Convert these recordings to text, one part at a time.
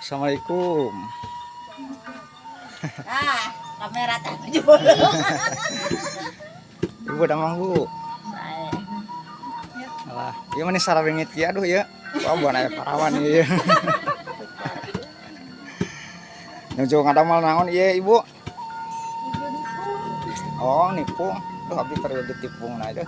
Assalamualaikum. Ah, kamera tadi bolong. Ibu damang, Bu. Sae. Alah, ieu mah sarabeungit kieu, aduh ieu. Wah, buan aya parawan ieu. Nuju ngadamel naon ieu, Ibu? Oh, nipung. Duh, abdi periode tipung nah itu.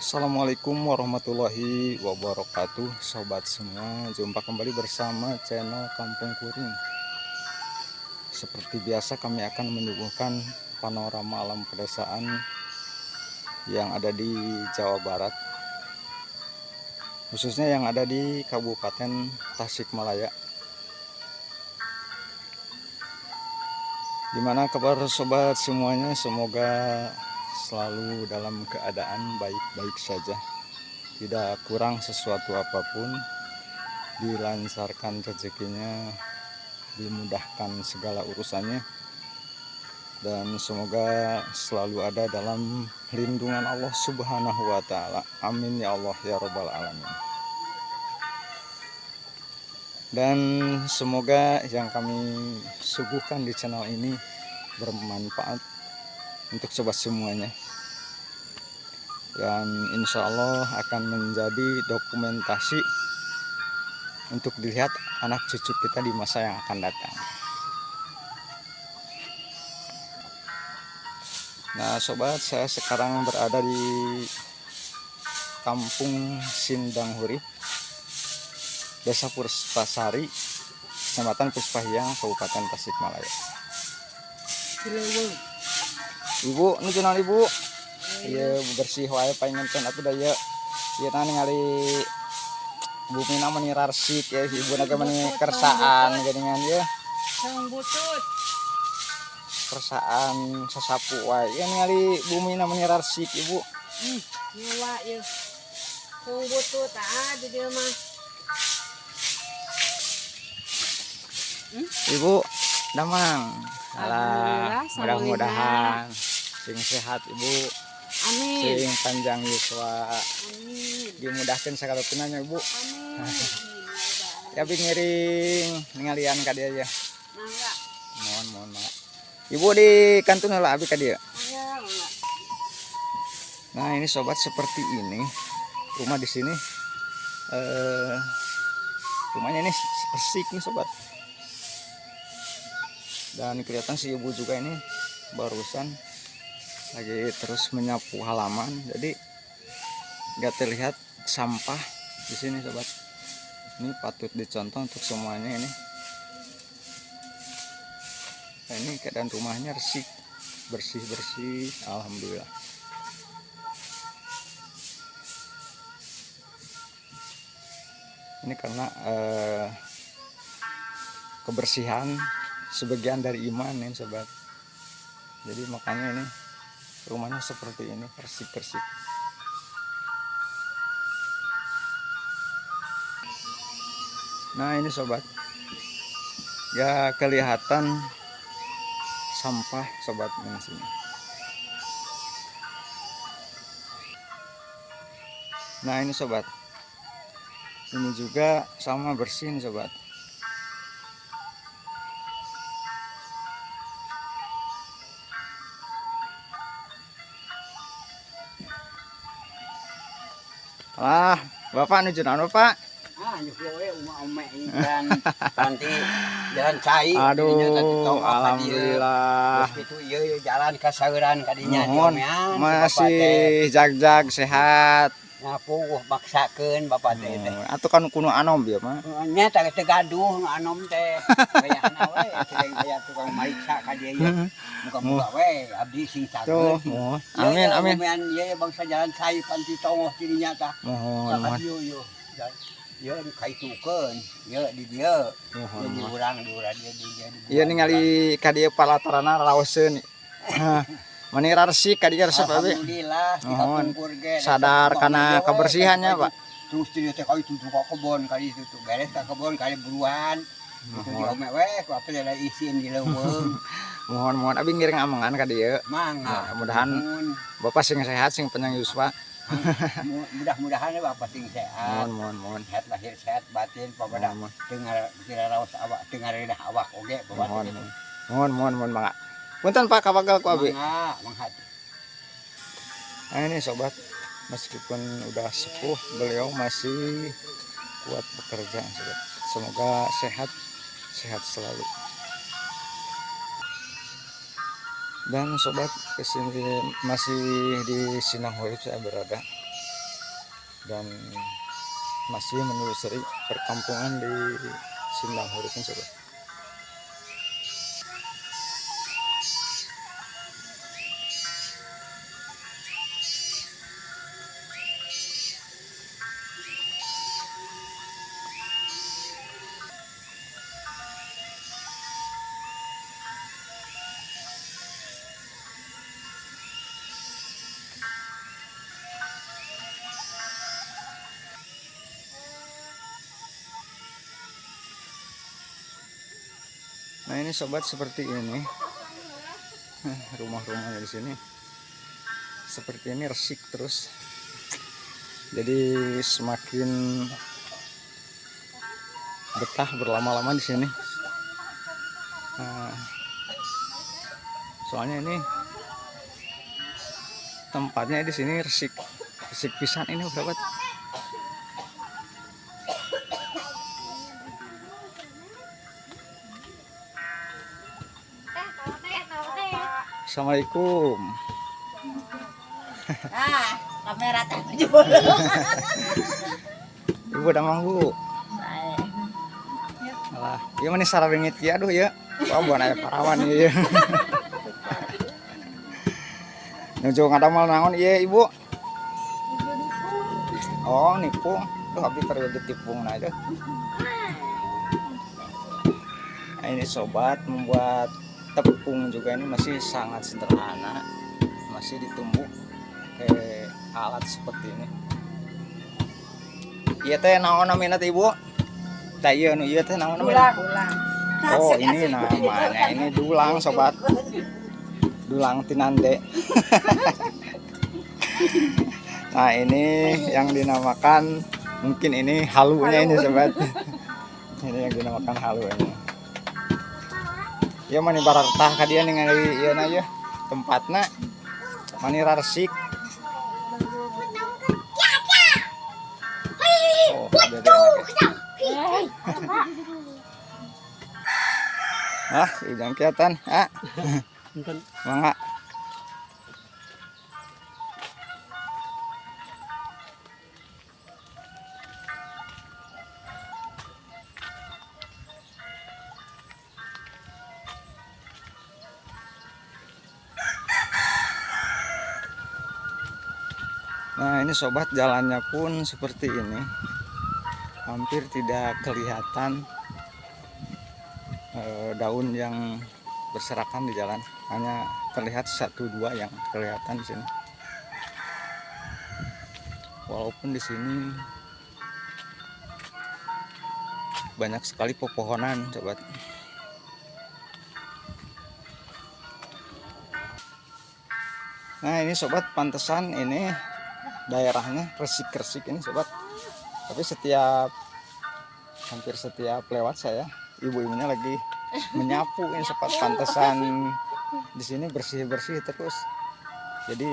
Assalamualaikum warahmatullahi wabarakatuh, sobat semua. Jumpa kembali bersama channel Kampung Kuring. Seperti biasa kami akan menyuguhkan panorama alam pedesaan yang ada di Jawa Barat, khususnya yang ada di Kabupaten Tasikmalaya. Gimana kabar sobat semuanya? Semoga selalu dalam keadaan baik-baik saja, tidak kurang sesuatu apapun, dilancarkan rezekinya, dimudahkan segala urusannya, dan semoga selalu ada dalam lindungan Allah Subhanahu wa Ta'ala. Amin ya Allah ya Robbal Alamin. Dan semoga yang kami suguhkan di channel ini bermanfaat untuk sobat semuanya, dan insya Allah akan menjadi dokumentasi untuk dilihat anak cucu kita di masa yang akan datang. Nah sobat, saya sekarang berada di Kampung Sindang Hurip, Desa Puspasari, Kecamatan Puspahiang, Kabupaten Tasikmalaya. Ibu, ini kenal Ibu? Iya, bersih wae paingan atuh da ieu. Ieu tah ningali bumina meni rarsik ya, ibu naga meni kersaan geuningan ieu. Saung butut. Kersaan sasapu wae. Ieu ningali bumina meni rarsik, Ibu. Nyewa ieu. Saung butut ah di dieu mah. Ibu, damang. Alah, Alhamdulillah, mudah-mudahan sing sehat, Ibu. Amin. Sing panjang yuswa. Amin. Dimudahkan segala nya, Ibu. Amin. Amin. Ya, bi ngiring ningalian ka dieu ya. Mangga. Mohon mohon mangga. Ibu di kantun heula, abi ka dieu. Mangga, mangga. Nah, ini sobat, seperti ini. Rumah di sini Rumahnya ini resik nih sobat. Dan kelihatan si ibu juga ini barusan lagi terus menyapu halaman, jadi nggak terlihat sampah di sini sobat. Ini patut dicontoh untuk semuanya ini. Nah, ini keadaan rumahnya resik, bersih-bersih, alhamdulillah. Ini karena kebersihan sebagian dari iman nih sobat. Jadi makanya ini rumahnya seperti ini, bersih-bersih. Nah ini sobat, gak kelihatan sampah sobat di sini. Nah ini sobat, ini juga sama bersih nih sobat. Wah, Bapak nuju naon, Pak? Ah, nyusul we uma-ume ikan nanti jalan cai. Aduh, alhamdulillah. Terus gitu ieu ieu jalan ka sauran kadinya. Nuhun, masih jag-jag sehat. Ngapu maksakeun bapak teh teh. Atuh kan kuno anom bieu mah. Nya teh teu gaduh nu anom teh. Kayana we sering aya tukang mariksa ka dieu ieu. Muga-muga we abdi sing Tuh, cager. mohon. Amin, amin. Ieu bangsa jalan cai panti tongoh dirinya tah. Mohon, mohon. Ka dieu ieu. Ieu kaitukeun, ieu di dieu. Mohon. Ieu di urang, di urang dieu di dieu. Iya ningali ka dieu palatarana raoseun. Hah, mani resik ka dieu resep abi. Alhamdulillah, di Mohon. kapungkur ge. Sadar kana kebersihannya, Pak. Terus di teh kali tuh ka kebon kali itu tuh beres ka kebon kali buruan. Itu di Mohon. ome we, ku apa ada isin di leuweung. Mohon, mohon abi ngiring amengan ka dieu. Mangga. Ya, mudahan Nuhun. Bapak sing sehat sing panjang yuswa. Mudah-mudahan ya Bapak sing sehat. Mohon, mohon, mohon. Sehat lahir, sehat batin, papada Mohon, mohon. dengar tidak raos awak, dengar rendah awak oge bapak. Mohon, mohon. Mohon, mohon, mohon mangga. Punten Pak kawagal ku abi. Mangga, mangga. Nah ini sobat, meskipun udah sepuh, beliau masih kuat bekerja sobat. Semoga sehat, sehat selalu. Dan sobat, kesini masih di Sindang Hurip saya berada dan masih menelusuri perkampungan di Sindang Hurip ini sobat. Nah ini sobat seperti ini rumah-rumahnya di sini seperti ini resik terus. Jadi semakin betah berlama-lama di sini. Nah, soalnya ini tempatnya di sini resik, resik pisan ini sobat. Assalamualaikum. Ah, kamera teh jebol. Ibu damang Bu. Alah, ieu mah sarareungit kieu aduh ieu. Wah, buan aya parawan ieu. Nuju ngadamel naon ieu Ibu? Oh, nipung. Duh, abdi periode tipung nah itu. Nah, ini sobat membuat tepung juga ini masih sangat sederhana, masih ditumbuk ke alat seperti ini. Ieu teh naon namina teh Ibu? Tah ieu nu ieu teh naon namina? Oh, ini namanya ini dulang sobat. Dulang tinande. Nah, ini yang dinamakan mungkin ini halunya ini sobat. Ini yang dinamakan halu ini. Ya mani barartah ka dieu ningali ieu na ieu tempatna mani raresik. Oh, beda lagi. Ah, si Ujang kelihatan. Ah. Mangga. Nah, ini sobat, jalannya pun seperti ini. Hampir tidak kelihatan daun yang berserakan di jalan. Hanya terlihat satu dua yang kelihatan di sini. Walaupun di sini banyak sekali pepohonan, sobat. Nah, ini sobat, pantesan ini daerahnya resik-resik ini sobat. Tapi hampir setiap lewat saya, ibu-ibunya lagi menyapu ini sobat. Pantesan di sini bersih-bersih terus. Jadi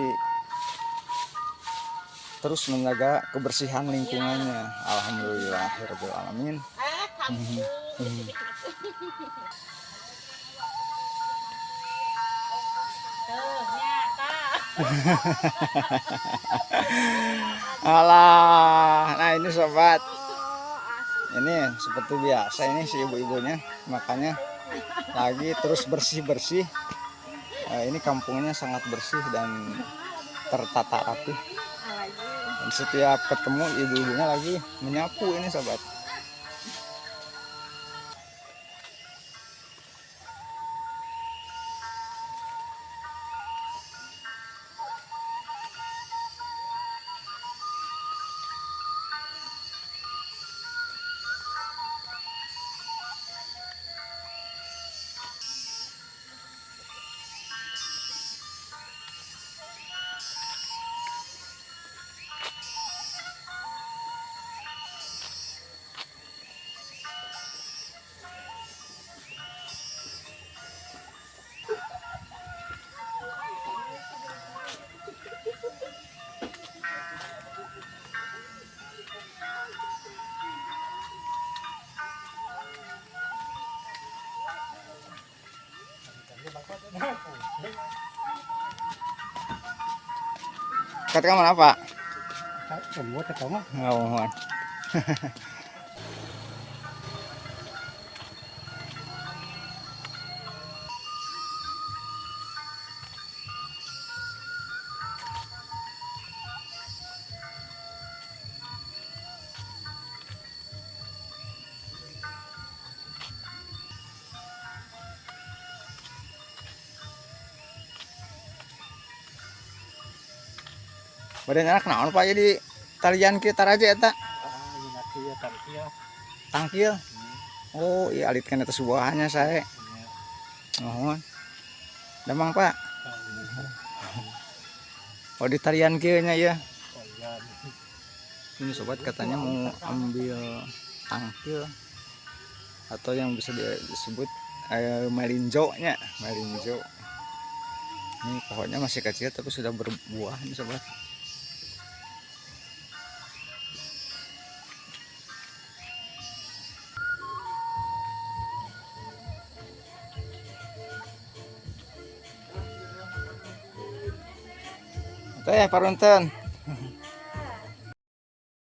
terus menjaga kebersihan lingkungannya. Alhamdulillahirabbil alamin. Ah, kampung. Tuh, nyata. Alah, nah ini sobat, ini seperti biasa ini si ibu-ibunya, makanya lagi terus bersih-bersih. Ini kampungnya sangat bersih dan tertata rapi. Dan setiap ketemu ibu-ibunya lagi menyapu ini sobat. Katakan mana Pak? Semua ketemu. Oh, Badan anak naon Pak jadi talian kita aja eta? Tangkil. Oh, iya alit kan eta subuhannya saya. Mohon. Damang Pak. Oh, di talian kieu nya ya. Ini sobat katanya mau ambil tangkil atau yang bisa disebut melinjo nya, melinjo. Ini pohonnya masih kecil tapi sudah berbuah nih sobat. Teh parunten.